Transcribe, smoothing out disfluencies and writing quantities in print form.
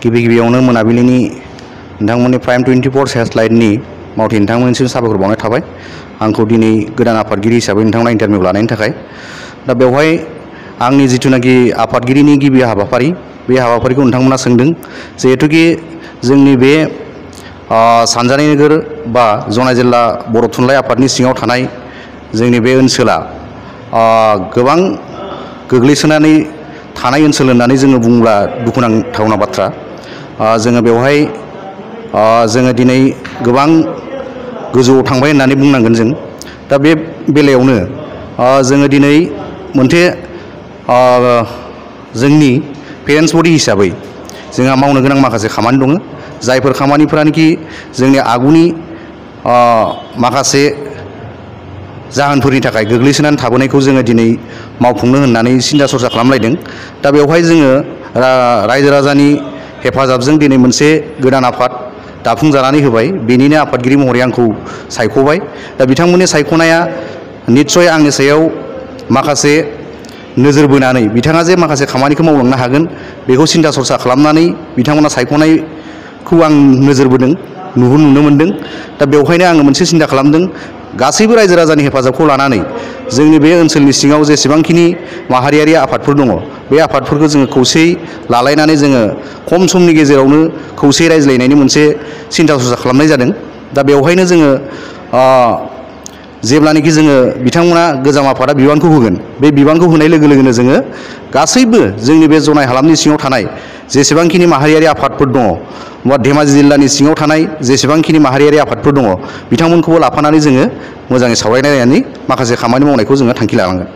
गिबियावनो मोनाबिलिनि नोंथांमोननि प्राइम 24 सेटेलाइटनि मावथि नोंथांमोननिसिम साबायखर बावनाय थाबाय आंखौ दिनै गोदान आफादगिरि हिसाबै नोंथांमोना इन्टारभिउ लानायनि थाखाय। दा बेवहाय आंनि जिथुनाखि आफादगिरिनि गिबि हाबाफारि बे हाबाफारिखौ नोंथांमोना सोंदों जिहेतुकि जोंनि बे सानजानि नोगोर बा जनाय जिल्ला बर' थुनलाइ आफादनि सिङाव थानाय जोंनि बे ओनसोला गोबां गोग्लैसोनानै थानाय ओनसोल होननानै जोङो बुंब्ला दुखुनांथावना बाथ्रा। जोङो बेवहाय जोङो दिनै गोबां गोजौआव थांबाय होननानै बुंनांगोन जों। दा बे बेलायावनो जोङो दिनै मोनसे जोंनि पेरेन्टस बडि हिसाबै जोंहा मावनो गोनां माखासे खामानि दङ, जायफोर खामानिफोरानोखि जोंनि आगुनि माखासे जाहोनफोरनि थाखाय गोग्लैसोनानै थाबोनायखौ जोङो दिनै मावफुंनो होननानै सिन्था सरसा खालामलायदों। दा बेवहाय जोङो रायजो राजानि हेफाजाबजों दिनै मोनसे गोदान आफाद दाफुंजानानै होबाय, बेनिनो आफादगिरि महरै आंखौ सायख'बाय। दा बिथांमोननि सायख'नाया निस्सय आंनि सायाव माखासे नोजोर बोनानै बिथाङा जे माखासे खामानिखौ मावलांनो हागोन बेखौ सिन्था सरसा खालामनानै बिथांमोना सायख'नायखौ आं नोजोर बोदों, नुनो मोनदों। दा बेवहायनो आङो मोनसे सिन्था खालामदों, गासैबो रायजो राजानि हेफाजाबखौ लानानै जोंनि बे ओनसोलनि सिङाव जेसेबांखिनि माहारियारि आफादफोर दङ बे आफादफोरखौ जोङो खौसेयै लालायनानै जोङो खम समनि गेजेरावनो खौसेयै रायज्लायनायनि मोनसे सिन्था सरसा खालामनाय जादों। दा बेवहायनो जोङो जेब्लानोखि जोङो बिथांमोना गोजाम आफादा बिबानखौ होगोन, बे बिबानखौ होनाय लोगो लोगोनो जोङो गासैबो जोंनि बे जनाय हालामनि सिङाव थानाय जेसेबांखिनि माहारियारि आफादफोर दङ बा धेमाजि जिल्लानि सिङाव थानाय जेसेबांखिनि माहारियारि आफादफोर दङ बिथांमोनखौबो लाफानानै जोङो मोजाङै सावरायलायनानै माखासे खामानि मावनायखौ जोङो थांखि लानांगोन।